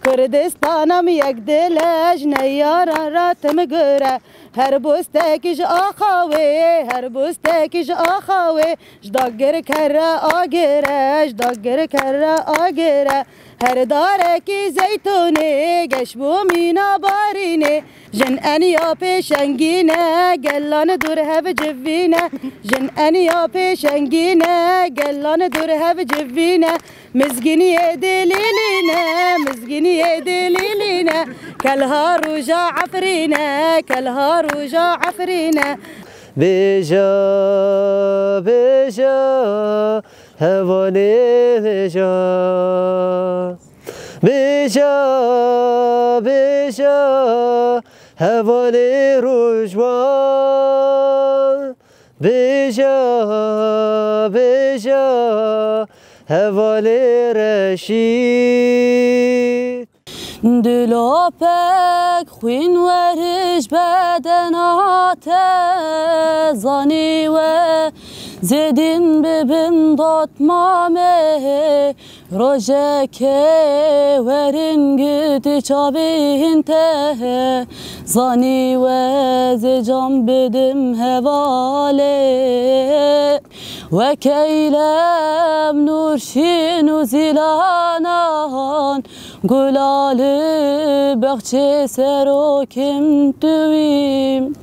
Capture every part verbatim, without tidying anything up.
Kurdistana min yek dil e, ji neyaran re tim gure. Her bostekî ji axa wê, her bostekî ji axa wê. Ji dagir kere agir e, ji dagir kere agir e. Her darekî zeytûnê, geş bo mîna barînê. Jin eniya pêşengî ne, gelan dûr hev civî ne. Jin eniya pêşengî ne, gelan dûr hev civî ne. Mizgîniyê dê lîlî ne, mizgîniyê dê lîlî ne. Kelha roja Efrîn e, kelha roja Efrîn e. Bêje, bêje, hevalê bêje. Bêje, bêje, hevalê Rojvan. Bêje, bêje, hevalê Reşîd. Dilopek xwîn werij bedena te, zanî we zêdîn bibim dotmamê. Rojekê werin gitî çavîn te, zanî we zê can bidim hevalê. Wek eylem nûrşîn û zîlanan, gula li bexçê serokên tu wî.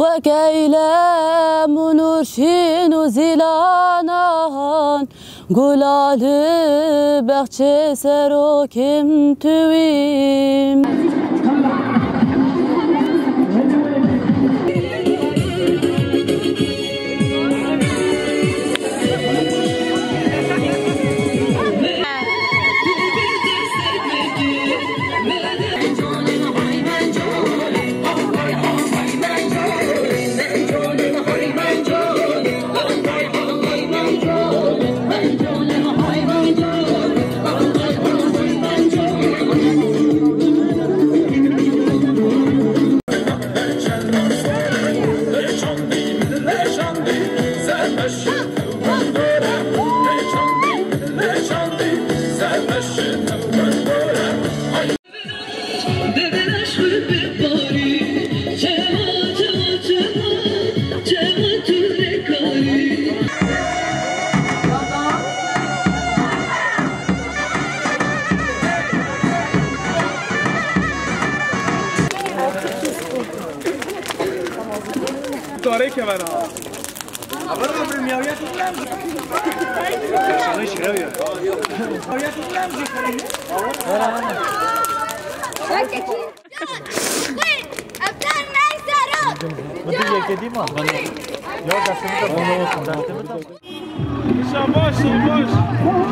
Wek eylem û nûrşîn û zîlanan, gula li bexçê serokên tu wî. Karê kevera. Şabaş, şabaş.